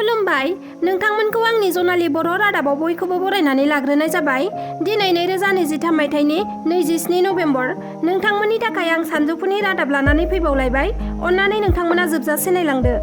खुलुमबाय नोंथांमोनखौ आंनि जनालि बर' रादाबाव बयखौबो बरायनानै लाग्रोनाय जाबाय। दिनै 2023 मायथाइनि 27 नभेम्बर। नोंथांमोननि थाखाय आं सानजौफुनि रादाब लानानै फैबावलायबाय। अन्नानै नोंथांमोना जोबजासे नायलांदो।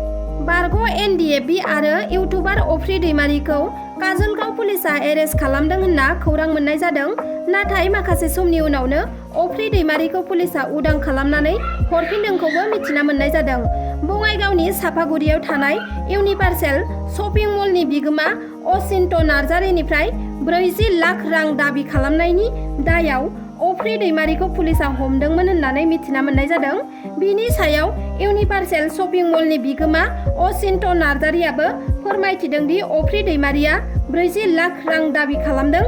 बारग' एनडिएफबि आरो इउटुबार अफ्रि दैमारिखौ काजलगाव पुलिसआ एरेस्ट खालामदों होनना खौरां मोननाय जादों। नाथाय माखासे समनि उनावनो अफ्रि दैमारिखौ पुलिसआ उदां खालामनानै हरफिनदोंखौबो मिथिना मोननाय जादों। बङाइगावनि सापागुरियाव थानाय इउनिभार्सेल शपिं मलनि बिगोमा अचिन्त नार्जारिनिफ्राय 40 लाख रां दाबि खालामनायनि दायाव अफ्रि दैमारिखौ पुलिसआ हमदोंमोन होननानै मिथिना मोननाय जादों। बिनि सायाव इउनिभार्सेल शपिं मलनि बिगोमा अचिन्त नार्जारियाबो फोरमायथिदों दि अफ्रि दैमारिया 40 लाख रां दाबि खालामदों।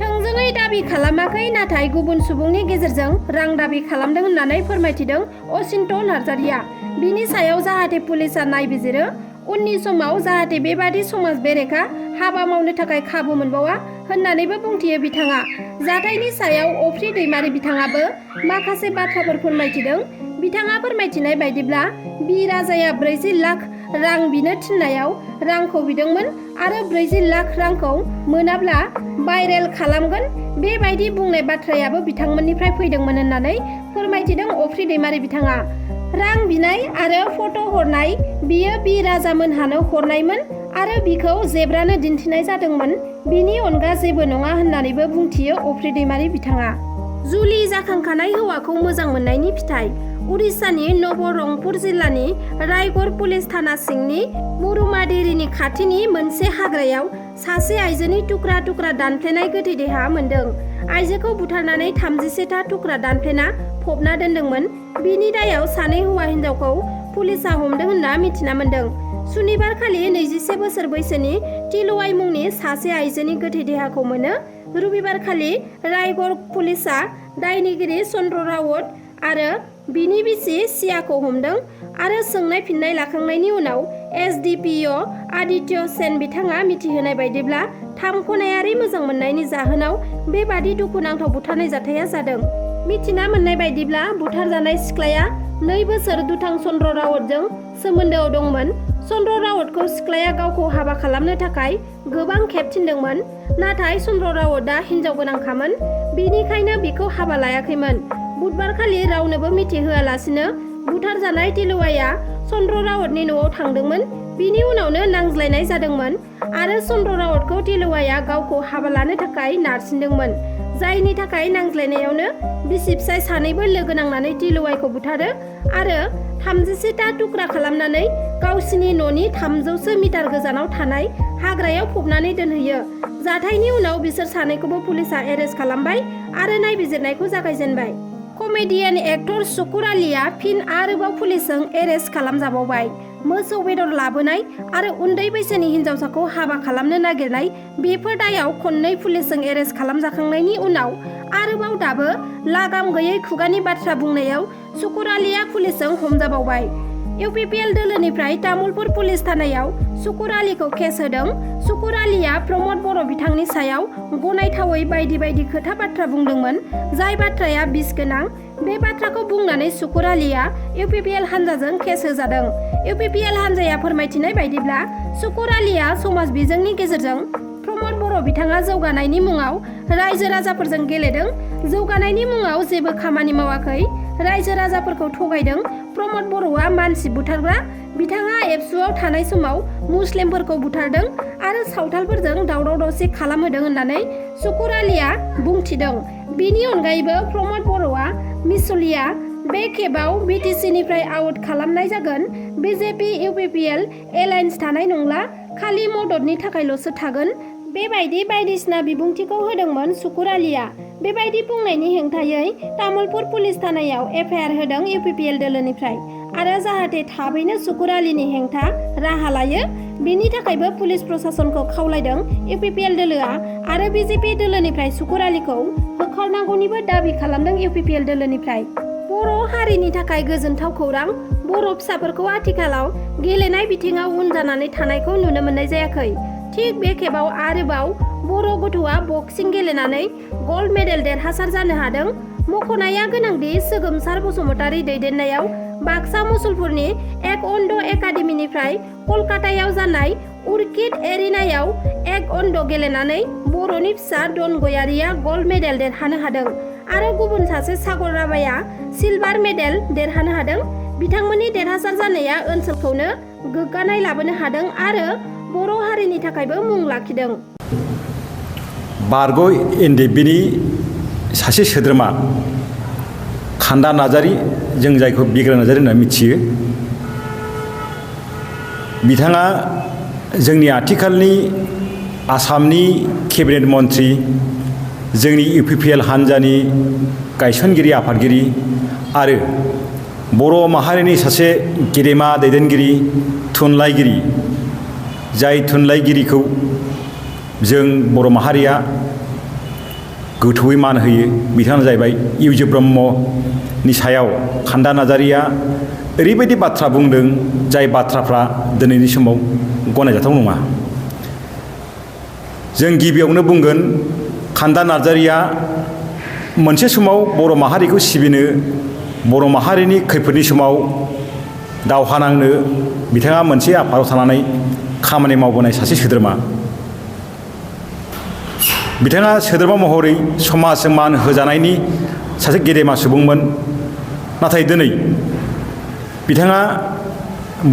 थोंजोङै दाबि खालामाखै, नाथाय गुबुन सुबुंनि गेजेरजों रां दाबि खालामदों होननानै फोरमायथिदों अचिन्त नार्जारिया। बिनि सायाव जाहाथे पुलिसआ नायबिजिरो, उननि समाव जाहाथे बेबादि समाज बेरेखा हाबा मावनो थाखाय खाबु मोनबावा होननानैबो बुंथियो बिथाङा। जाथायनि सायाव अफ्रि दैमारि बिथाङाबो माखासे बाथ्राफोर फोरमायथिदों। बिथाङा फोरमायथिनाय बायदिब्ला बि राजाया 40 लाख रां बिनो थिननायाव रांखौ बिदोंमोन आरो 40 लाख रांखौ मोनाब्ला भाइरेल खालामगोन बेबायदि बुंनाय बाथ्रायाबो बिथांमोननिफ्राय फैदोंमोन होननानै फोरमायथिदों अफ्रि दैमारि बिथाङा। रां बिनाय आरो फट' हरनाय बियो बि राजामोनहानो हरनायमोन आरो बिखौ जेब्रानो दिन्थिनाय जादोंमोन। बिनि अनगा जेबो नङा होननानैबो बुंथियो अफ्रि दैमारि बिथाङा। जुलि जाखांखानाय हौवाखौ मोजां मोननायनि फिथाइ। उड़िसानि नबरंपुर जिल्लानि रायगढ़ पुलिस थाना सिंनि मुरुमादेरिनि खाथिनि मोनसे हाग्रायाव सासे आइजोनि थुख्रा थुख्रा दानफ्लेनाय गोथै देहा मोन्दों। आइजोखौ बुथारनानै 31 थुख्रा दानफ्लेना फबना दोनदोंमोन। बिनि दायाव सानै हौवा हिन्जावखौ पुलिसआ हमदों होनना मिथिना मोन्दों। सुनिबारखालि 21 बोसोर बैसोनि तिलुवाई मुंनि सासे आइजोनि गोथै देहाखौ मोनो। रबिबारखालि रायगढ़ पुलिसआ दायनिगिरि चन्द्र रावत आरो बिनि बिसि सियाखौ हमदों आरो सोंनाय फिननाय लाखांनायनि उनाव एसडिपिअ आदित्य सेन बिथाङा मिथिहोनाय बायदिब्ला 3 खनायारि मोजां मोननायनि जाहोनाव बेबादि दुखुनांथाव बुथारनाय जाथाया जादों। मिथिना मोननाय बायदिब्ला बुथारजानाय सिख्लाया 2 बोसोर दुथां चन्द्र रावतजों सोमोन्दोआव दंमोन। चन्द्र रावतखौ सिख्लाया गावखौ हाबा खालामनो थाखाय गोबां खेब थिनदोंमोन, नाथाय चन्द्र रावतआ हिनजाव गोनांखामोन, बेनिखायनो बिखौ हाबा लायाखैमोन। बुधबारखालि रावनोबो मिथिहोआलासिनो बुथारजानाय तिलुवाइया चन्द्र रावतनि न'आव थांदोंमोन। बिनि उनावनो नांज्लायनाय जादोंमोन आरो चन्द्र रावतखौ तिलुवाइया गावखौ हाबा लानो थाखाय नारसिनदोंमोन, जायनि थाखाय नांज्लायनायावनो बिसि फिसाय सानैबो लोगो नांनानै तिलुवाइखौ बुथारो आरो 31 थुख्रा खालामनानै गावसिनि न'नि 300 मिटार गोजानाव थानाय हाग्रायाव फबनानै दोनहैयो। जाथायनि उनाव बिसोर सानैखौबो पुलिसआ एरेस्ट खालामबाय आरो नायबिजिरनायखौ जागायजेनबाय। कमेडियान एक्टर शुकुर आलीआ फिन आरोबाव पुलिसजों एरेस्ट खालामजाबावबाय। मोसौ बेदर लाबोनाय आरो उन्दै बैसोनि हिन्जावसाखौ हाबा खालामनो नागिरनाय बेफोर दायाव खननै पुलिसजों एरेस्ट खालामजाखांनायनि उनाव आरोबाव दाबो लागाम गैयै खुगानि बाथ्रा बुंनायाव शुकुर आलीआ पुलिसजों हमजाबावबाय। इउपिपिएल दोलोनिफ्राय तामुलपुर पुलिस थानायाव शुकुर आलीखौ केस होदों। शुकुर आलीआ प्रमद बर' बिथांनि सायाव गनायथावै बायदि बायदि खोथा बाथ्रा बुंदोंमोन, जाय बाथ्राया बिस गोनां। बे बाथ्राखौ बुंनानै शुकुर आलीआ इउपिपिएल हान्जाजों केस होजादों। इउपिपिएल हान्जाया फोरमायथिनाय बायदिब्ला शुकुर आलीआ समाज बिजोंनि गेजेरजों प्रमद बर' बिथाङा जौगानायनि मुङाव रायजो राजाफोरजों गेलेदों, जौगानायनि मुङाव जेबो खामानि मावाखै, रायजो राजाफोरखौ थगायदों। प्रमद बर'आ मानसि बुथारग्रा। बिथाङा एबसुआव थानाय समाव मुस्लिमफोरखौ बुथारदों आरो सावथालफोरजों दावराव दावसि खालामहोदों होननानै शुकुर आलीआ बुंथिदों। बिनि अनगायैबो प्रमद बर'आ मिसलिया बे खेबाव बिटिसिनिफ्राय आउट खालामनाय जागोन। बिजेपि इउपिपिएल एलायन्स थानाय नंला, खालि मददनि थाखायल'सो थागोन। बेबायदि बायदिसिना बिबुंथिखौ होदोंमोन शुकुर आलीआ। बेबायदि बुंनायनि हेंथायै तामुलपुर पुलिस थानायाव एफआइआर होदों इउपिपिएल दोलोनिफ्राय आरो जाहाथे थाबैनो शुकुर आलीनि हेंथा राहा लायो, बेनि थाखायबो पुलिस प्रशासनखौ खावलायदों इउपिपिएल दोलोआ आरो बिजेपि दोलोनिफ्राय शुकुर आलीखौ होखारनांगौनिबो दाबि खालामदों इउपिपिएल दोलोनिफ्राय। बर' हारिनि थाखाय गोजोनथाव खौरां। बर' फिसाफोरखौ आथिखालाव गेलेनाय बिथिङाव उन जानानै थानायखौ नुनो मोननाय जायाखै। थिग बे खेबाव आरोबाव बर' गथ'आ बक्सिं गेलेनानै गल्ड मेडेल देरहासार जानो हादों। मख'नाया गोनांदि सोगोमसार बसुमतारी दैदेननायाव बाक्सा मुसलपुरनि एक अन्ड एकाडेमिनिफ्राय कलकातायाव जानाय अर्किड एरिनायाव एक अन्ड गेलेनानै बर'नि फिसा डन गयारिया गल्ड मेडेल देरहानो हादों आरो गुबुन सासे सागर राभाया सिलभार मेडेल देरहानो हादों। बिथांमोननि देरहासार जानाया ओनसोलखौनो गोग्गानाय लाबोनो हादों आरो बर' हारिनि थाखायबो मुं लाखिदों। बारग' एनडिएफबिनि सासे सोद्रोमा खान्दा नार्जारी, जों जायखौ बिग्राय नार्जारी होनना मिथियो, बिथाङा जोंनि आथिखालनि आसामनि केबिनेट मन्त्रि, जोंनि इउपिपिएल हान्जानि गायसनगिरि आफादगिरि आरो बर' माहारिनि सासे गेदेमा दैदेनगिरि, थुनलाइगिरि, जाय थुनलाइगिरिखौ जों बर' माहारिया गोथौयै मान होयो। बिथाङानो जाहैबाय इउजि ब्रह्मनि सायाव खान्दा नार्जारीया ओरैबायदि बाथ्रा बुंदों जाय बाथ्राफ्रा दिनैनि समाव गनायजाथाव नङा। जों गिबियावनो बुंगोन, खान्दा नार्जारीया मोनसे समाव बर' माहारिखौ सिबिनो, बर' माहारिनि खैफोदनि समाव दावहा नांनो बिथाङा मोनसे आफादाव थानानै खामानि मावबोनाय सासे सोद्रोमा। बिथाङा सोद्रोमा महरै समाजजों मान होजानायनि सासे गेदेमा सुबुंमोन। नाथाय दिनै बिथाङा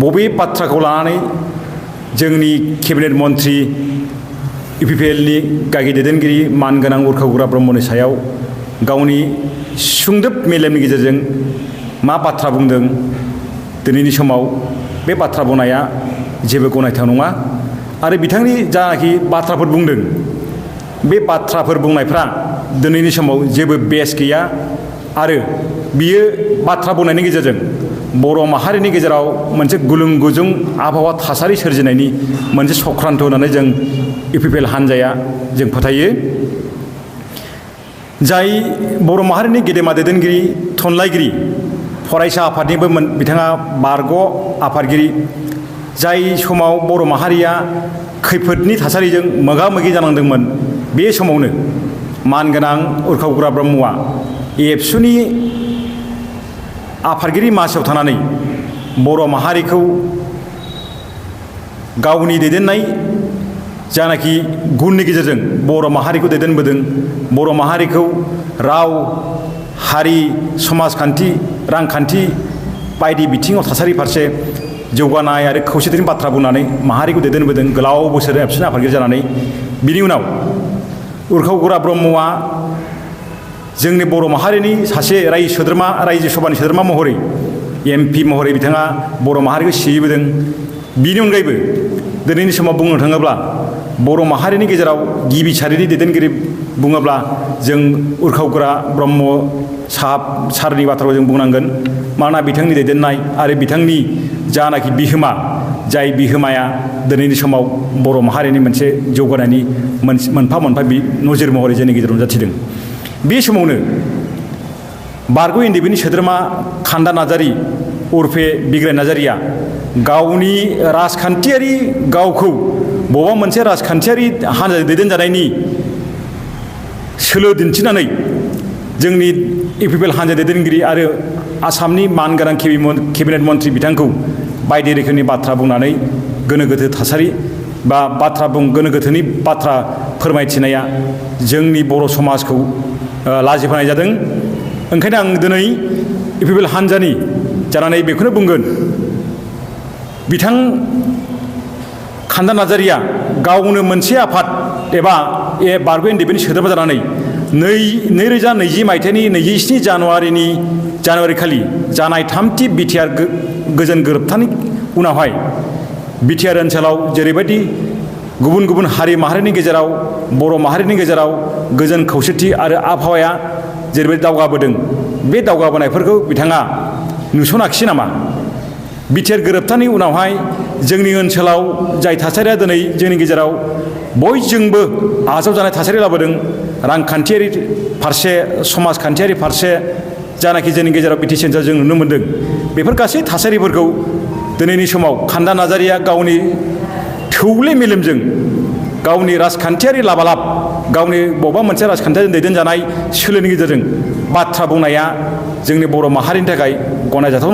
बबे बाथ्राखौ लानानै जोंनि केबिनेट मन्त्रि, इउपिपिएलनि गागि दैदेनगिरि मानगोनां उरखाव ब्रह्मनि सायाव गावनि सुंदोब मेलेमनि गेजेरजों मा बाथ्रा बुंदों, दिनैनि समाव बे बाथ्रा बुंनाया जेबो गनायथाव नङा। आरो बिथांनि जानाखि बाथ्राफोर बुंदों, बे बाथ्राफोर बुंनायफ्रा दिनैनि समाव जेबो बेस गैया आरो बियो बाथ्रा बुंनायनि गेजेरजों बर' माहारिनि गेजेराव मोनसे गुलुं गुजुं आबहावा थासारि सोरजिनायनि मोनसे सक्रान्त होननानै जों इउपिपिएल हान्जाया जों फोथायो। जाय बर' माहारिनि गेदेमा दैदेनगिरि, थुनलाइगिरि, फरायसा आफादनिबो बिथाङा बारग' आफादगिरि, जाय समाव बर' माहारिया खैफोदनि थासारिजों मोगा मोगि जानांदोंमोन, बे समावनो मानगोनां उरखाव ब्रह्मआ एबसुनि आफादगिरि मासियाव थानानै बर' माहारिखौ गावनि दैदेननाय जानाखि गुननि गेजेरजों बर' माहारिखौ दैदेनबोदों। बर' माहारिखौ राव, हारि, समाजखान्थि, रांखान्थि बायदि बिथिङाव थासारि फारसे जौगानाय आरो खौसेथिनि बाथ्रा बुंनानै माहारिखौ दैदेनबोदों गोलाव बोसोर एबसुनि आफादगिरि जानानै। बिनि उनाव उरखाव ब्रह्मआ जोंनि बर' माहारिनि सासे रायजो सभानि सोद्रोमा महरै, एमपि महरै बिथाङा बर' माहारिखौ सिबिबोदों। बिनि अनगायैबो दिनैनि समाव बुंनो थाङोब्ला बर' माहारिनि गेजेराव गिबि सारिनि दैदेनगिरि बुङोब्ला जों उरखाव ब्रह्म सारनि बाथ्राखौ जों बुंनांगोन। मानोना बिथांनि दैदेननाय आरो बिथांनि जानाखि बिहोमा, जाय बिहोमाया दिनैनि समाव बर' माहारिनि मोनसे जौगानायनि मोनफा मोनफा नोजोर महरै जोंनि गेजेराव नुजाथिदों। बे समावनो बारग' एनडिएफबिनि सोद्रोमा खान्दा नार्जारी उर्फे बिग्राय नार्जारीया गावनि राजखान्थियारि गावखौ बबेबा मोनसे राजखान्थियारि हान्जाजों दैदेनजानायनि सोलो दिन्थिनानै जोंनि इउपिपिएल हान्जा दैदेनगिरि आरो आसामनि मानगोनां केबिनेट मन्त्रि बिथांखौ बायदि रोखोमनि बाथ्रा बुंनानै गोनो गोथो थासारि बा गोनो गोथोनि बाथ्रा फोरमायथिनाया जोंनि बर' समाजखौ लाजिफोनाय जादों। ओंखायनो आं दिनै इउपिपिएल हान्जानि जानानै बेखौनो बुंगोन, बिथां खान्दा नार्जारीया गावनो मोनसे आफाद एबा बारग' एनडिएफबिनि सोद्रोमा जानानै 2020 मायथाइनि 27 जानुवारि खालि जानाय थामथि बिटिआर गोजोन गोरोबथानि उनावहाय बिटिआर ओनसोलाव जेरैबायदि गुबुन गुबुन हारि माहारिनि गेजेराव, बर' माहारिनि गेजेराव गोजोन खौसेथि आरो आबहावाया जेरैबायदि दावगाबोदों, बे दावगाबोनायफोरखौ बिथाङा नुसनाखिसै नामा? बिटिआर गोरोबथानि उनावहाय जोंनि ओनसोलाव जाय थासारिया दिनै जोंनि गेजेराव बयजोंबो आजावजानाय थासारि लाबोदों, रांखान्थियारि फारसे, समाजखान्थियारि फारसे जानाखि जोंनि गेजेराव बिटिसि ओनसोलाव जों नुनो मोन्दों, बेफोर गासै थासारिफोरखौ दिनैनि समाव खान्दा नार्जारीया गावनि थौले मेलेमजों, गावनि राजखान्थियारि लाबालाब, गावनि बबेबा मोनसे राजखान्थियारि दैदेनजानाय सोलोनि गेजेरजों बाथ्रा बुंनाया जोंनि बर' माहारिनि थाखाय गनायजाथाव।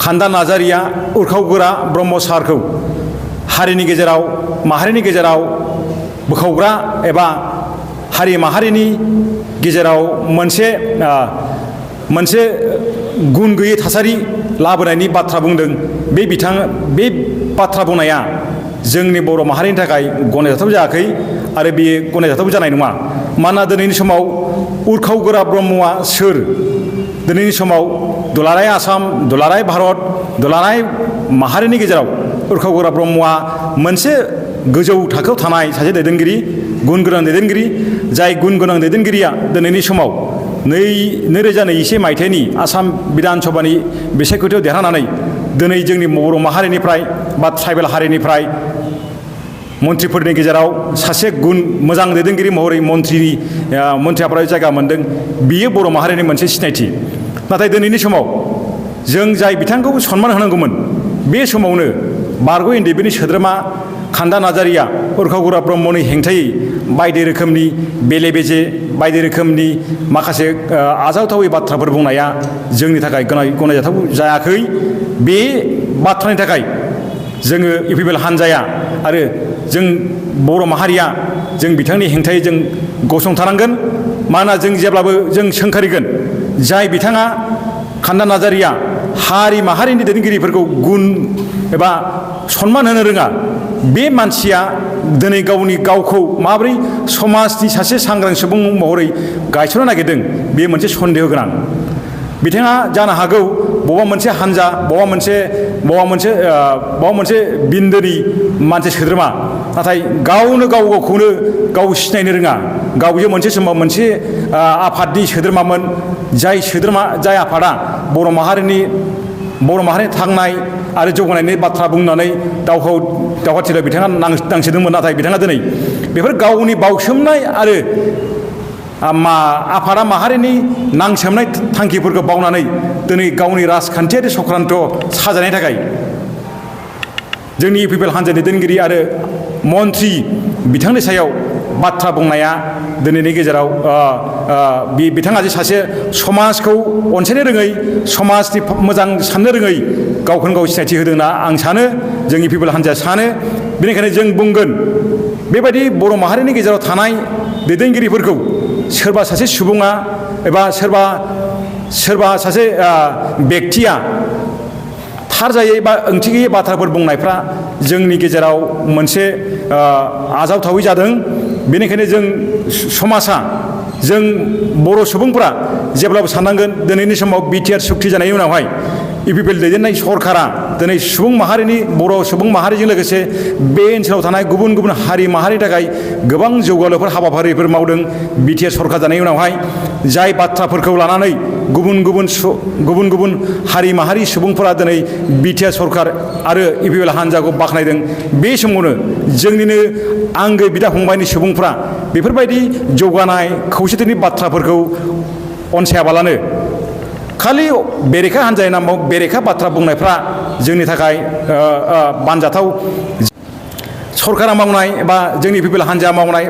खान्दा नार्जारिया उरखावगोरा ब्रह्म सारखौ हारिनि गेजेराव माहारिनि गेजेराव बोखावग्रा एबा हारि माहारिनि गेजेराव मोनसे गुन गैयै थासारि लाबोनायनि बाथ्रा बुंदों। बे बाथ्रा बुंनाया जोंनि बर' माहारिनि थाखाय गनायजाथाव जायाखै आरो बेयो गनायजाथाव जानाय नङा। मानोना दिनैनि समाव उरखावगोरा ब्रह्मआ सोर? दिनैनि समाव दुलाराय आसाम, दुलाराय भारत, दुलाराय माहारिनि गेजेराव उरखावगोरा ब्रह्मआ मोनसे गोजौ थाखोआव थानाय सासे दैदेनगिरि, गुन गोनां दैदेनगिरि। जाय गुन गोनां दैदेनगिरिया दिनैनि समाव 2021 मायथाइनि आसाम बिधान सभानि बिसायख'थियाव देरहानानै दिनै जोंनि बर' माहारिनिफ्राय बा ट्राइबेल हारिनिफ्राय मन्थ्रिफोरनि गेजेराव सासे गुन मोजां दैदेनगिरि महरै मन्थ्रि आफादाव जायगा मोनदों। बियो बर' माहारिनि मोनसे सिनायथि। नाथाय दिनैनि समाव जों जाय बिथांखौ सनमान होनांगौमोन, बे समावनो बारग' एनडिएफबिनि सोद्रोमा खान्दा नार्जारिया उरखावगोरा ब्रह्मनि हेंथायै बायदि रोखोमनि बेले बेजे, बायदि रोखोमनि माखासे आजावथावै बाथ्राफोर बुंनाया जोंनि थाखाय गनायजाथाव जायाखै। बे बाथ्रानि थाखाय जोङो इउपिपिएल हान्जाया आरो जों बर' माहारिया जों बिथांनि हेंथायै जों गसंथानांगोन। मानोना जों जेब्लाबो जों सोंखारिगोन, जाय बिथाङा खान्दा नार्जारिया हारि माहारिनि दैदेनगिरिफोरखौ गुन एबा सनमान होनो रोङा, बे मानसिया दिनै गावखौ माबोरै समाजनि सासे सांग्रां सुबुं महरै गायसननो नागिरदों, बेयो मोनसे सन्देह गोनां। बिथाङा जानो हागौ बबेबा मोनसे हान्जा, बबेबा मोनसे बिन्दोनि मानसि सोद्रोमा, नाथाय गावखौनो गाव सिनायनो रोङा। गावजों मोनसे समाव मोनसे आफादनि सोद्रोमामोन, जाय आफादा बर' माहारिनि थांनाय आरो जौगानायनि बाथ्रा बुंनानै दावहाथिलियाव बिथाङा नांसोदोंमोन। नाथाय बिथाङा दिनै बेफोर गावनि बावसोमनाय आरो आफादा माहारिनि नांसोमनाय थांखिफोरखौ बावनानै दिनै गावनि राजखान्थियारि चक्रान्त साजायनायनि थाखाय जोंनि इउपिपिएल हान्जानि दैदेनगिरि आरो मन्थ्रि बिथांनि सायाव बाथ्रा बुंनाया दिनैनि गेजेराव बिथाङा जे सासे समाजखौ अनसायनो रोङै, समाजनि मोजां साननो रोङै गावखौनो गाव सिनायथि होदोंना आं सानो, जों इउपिपिएल हान्जाया सानो। बेनिखायनो जों बुंगोन, बेबायदि बर' माहारिनि गेजेराव थानाय दैदेनगिरिफोरखौ सोरबा सासे सुबुङा एबा सोरबा सासे बेक्तिया थार जायै बा ओंथि गैयै बाथ्राफोर बुंनायफ्रा जोंनि गेजेराव मोनसे आजावथावै जादों। बेनिखायनो जों समाजा, जों बर' सुबुंफोरा जेब्लाबो साननांगोन, दिनैनि समाव बिटिआर सुक्ति जानायनि उनावहाय इउपिपिएल दैदेननाय सरकारा दिनै बर' सुबुं माहारिजों लोगोसे बे ओनसोलाव थानाय गुबुन गुबुन हारि माहारिनि थाखाय गोबां जौगालुफोर हाबाफारिफोर मावदों। बिटिआर सरकार जानायनि उनावहाय जाय बाथ्राफोरखौ लानानै गुबुन गुबुन हारि माहारि सुबुंफोरा दिनै बिटिआर सरकार आरो इउपिपिएल हान्जाखौ बाख्नायदों, बे समावनो जोंनिनो आंगो बिदा फंबायनि सुबुंफ्रा बेफोरबायदि जौगानाय खौसेथिनि बाथ्राफोरखौ अनसायाबालानो खालि बेरेखा हान्जानि नामाव बेरेखा बाथ्रा बुंनायफ्रा जोंनि थाखाय बानजाथाव। सरकारा मावनाय बा जोंनि इउपिपिएल हान्जा मावनाय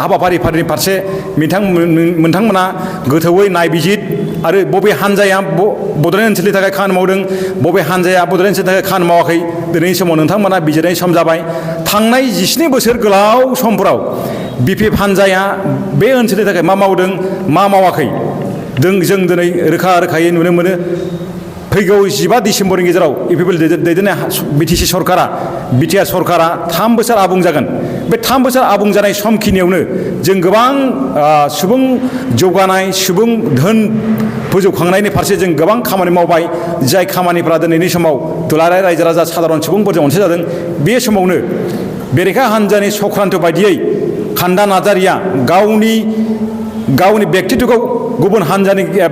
हाबाफारिफोरनि फारसे नोंथांमोना गोथौयै नायबिजिर आरो बबे हान्जाया बड'लेण्ड ओनसोलनि थाखाय खामानि मावदों, बबे हान्जाया बड'लेण्ड ओनसोलनि थाखाय खामानि मावाखै, दिनैनि समाव नोंथांमोना बिजिरनायनि सम जाबाय। थांनाय 19 बोसोर गोलाव समफोराव बिपिएफ हान्जाया बे ओनसोलनि थाखाय मा मावदों, मा मावाखै, जों दिनै रोखायै नुनो मोनो। फैगौ 15 डिसेम्बरनि गेजेराव इउपिपिएल दैदेननाय बिटिआर सरकारा 3 बोसोर आबुं जागोन। बे 3 बोसोर आबुं जानाय समखिनियावनो जों गोबां सुबुं जौगानाय, सुबुं धोन फोजौखांनायनि फारसे जों गोबां खामानि मावबाय। जाय खामानिफ्रा दिनैनि समाव दुलाराय रायजो राजा साधारन सुबुंफोरजों अनसायजादों। बे समावनो बेरेखा हान्जानि चक्रान्त बायदियै खान्दा नार्जारिया गावनि व्यक्तित्वखौ गुबुन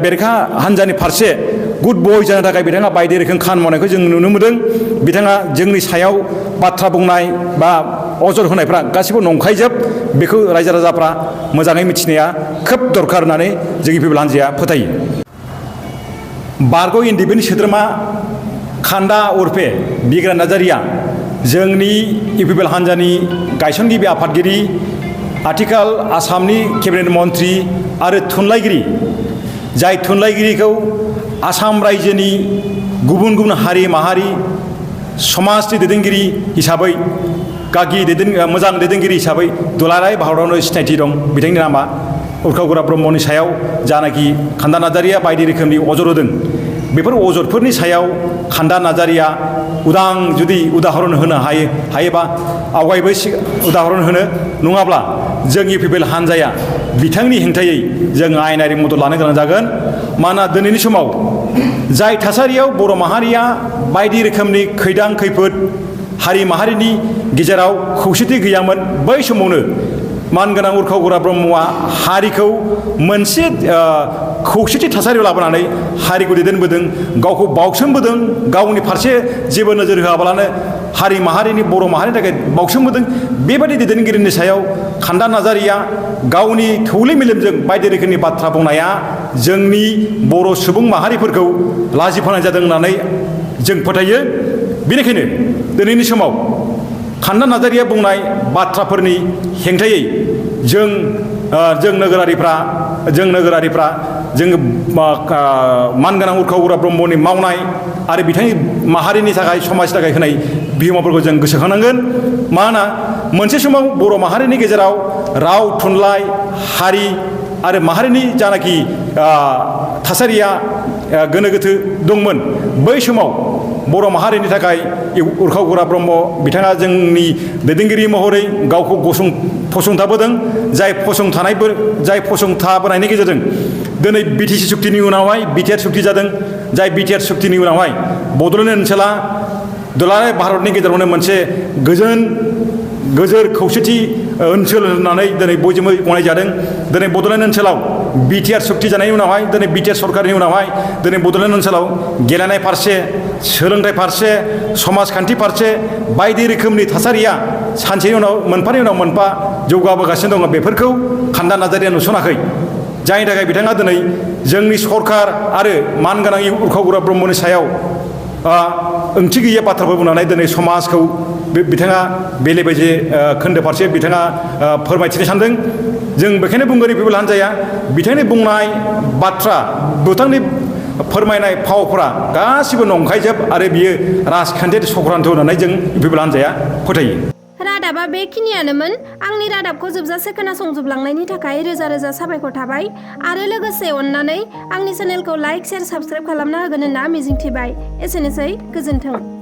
बेरेखा हान्जानि फारसे गुड बय जानो थाखाय बिथाङा बायदि रोखोम खामानि मावनायखौ जों नुनो मोनदों। बिथाङा जोंनि सायाव बाथ्रा बुंनाय बा अजद होनायफ्रा गासिबो नंखायजोब। बेखौ रायजो राजाफ्रा मोजाङै मिथिनाया खोब दरखार होननानै जों इउपिपिएल हान्जाया फोथायो। बारग' एनडिएफबिनि सोद्रोमा खान्दा उर्फे बिग्राय नार्जारिया जोंनि इउपिपिएल हान्जानि गायसनगिरि आफादगिरि, आथिखाल आसामनि केबिनेट मन्थ्रि आरो थुनलाइगिरि, जाय थुनलाइगिरिखौ आसाम रायजोनि गुबुन गुबुन हारि माहारि समाजनि दैदेनगिरि हिसाबै गागि मोजां दैदेनगिरि हिसाबै दुलाराय भारतावनो सिनायथि दं बिथांनि नामा उरखाव गोरा ब्रह्मनि सायाव जानाखि खान्दा नार्जारिया बायदि रोखोमनि अजद होदों बेफोर अजदफोरनि सायाव खान्दा नार्जारिया उदां जुदि उदाहरन होनो हायोबा आवगायबो उदाहरन होनो नङाब्ला जों इउपिपिएल हान्जाया बिथांनि हेंथायै जों आयेनारि मदद लानो गोनां जागोन मानोना दिनैनि समाव जाय थासारियाव बर' माहारिया बायदि रोखोमनि खैदां खैफोद हारि माहारिनि गेजेराव खौसेथि गैयामोन बै समावनो मानगोनां उरखाव गोरा ब्रह्मआ हारिखौ मोनसे खौसेथि थासारियाव लाबोनानै हारिखौ दैदेनबोदों गावखौ बाउसोमबोदों गावनि फारसे जेबो नोजोर होआबालानो हारि माहारिनि बर' माहारिनि थाखाय बाउसोमबोदों बेबायदि दैदेनगिरिनि सायाव खान्दा नार्जारिया गावनि थौले मेलेमजों बायदि रोखोमनि बाथ्रा बुंनाया जोंनि बर' सुबुं माहारिफोरखौ लाजिफोनाय जादों होननानै जों फोथायो बेनिखायनो दिनैनि समाव खान्दा नार्जारिया बुंनाय बाथ्राफोरनि हेंथायै जों नोगोरारिफ्रा मानगोनां उरखाव गोरा ब्रह्मनि मावनाय आरो बिथांनि माहारिनि थाखाय समाजनि थाखाय होनाय बिहोमाफोरखौ जों गोसोखांनांगोन मानोना मोनसे समाव बर' माहारिनि गेजेराव राव थुनलाइ हारि आरो माहारिनि जानाखि थासारिया गोनो गोथो दंमोन बै समाव बर' माहारिनि थाखाय उरखाव गोरा ब्रह्म बिथाङा जोंनि दैदेनगिरि महरै गावखौ फसंथाबोदों जाय फसंथाबोनायनि गेजेरजों दिनै बिटिसि सुक्तिनि उनावहाय बिटिआर सुक्ति जादों जाय बिटिआर सुक्तिनि उनावहाय बड'लेण्ड ओनसोला दुलाराय भारतनि गेजेरावनो मोनसे गोजोर खौसेथि ओनसोल होननानै दिनै बयजोंबो गनायजादों दिनै बड'लेण्ड ओनसोलाव बिटिआर सुक्ति जानायनि उनावहाय दिनै बिटिआर सरकारनि उनावहाय दिनै बड'लेण्ड ओनसोलाव गेलेनाय फारसे सोलोंथाइ फारसे समाजखान्थि फारसे बायदि रोखोमनि थासारिया सानसेनि उनाव मोनफानि उनाव मोनफा जौगाबोगासिनो दङ बेफोरखौ खान्दा नार्जारिया नुसनाखै जायनि थाखाय बिथाङा दिनै जोंनि सरकार आरो मानगोनां उरखाव गोरा ब्रह्मनि सायाव ओंथि गैयै बाथ्राफोर बुंनानै दिनै समाजखौ बिथाङा बेले बेजे खोन्दो फारसे बिथाङा फोरमायथिनो सानदों जों बेखायनो बुंगोन इउपिपिएल हान्जाया बिथांनि बुंनाय बाथ्रा बिथांनि फोरमायनाय फावफोरा गासिबो नंखायजोब आरो बियो राजखान्थियारि चक्रान्त होननानै जों इउपिपिएल हान्जाया फोथायो रादाबा बेखिनियानोमोन आंनि रादाबखौ जोबजासे खोनासंजोबलांनायनि थाखाय रोजा रोजा साबायखर थाबाय आरो लोगोसे अननानै आंनि चेनेलखौ लाइक शेयार साबस्क्राइब खालामना होगोन होनना मिजिंथिबाय एसेनोसै गोजोन्थों।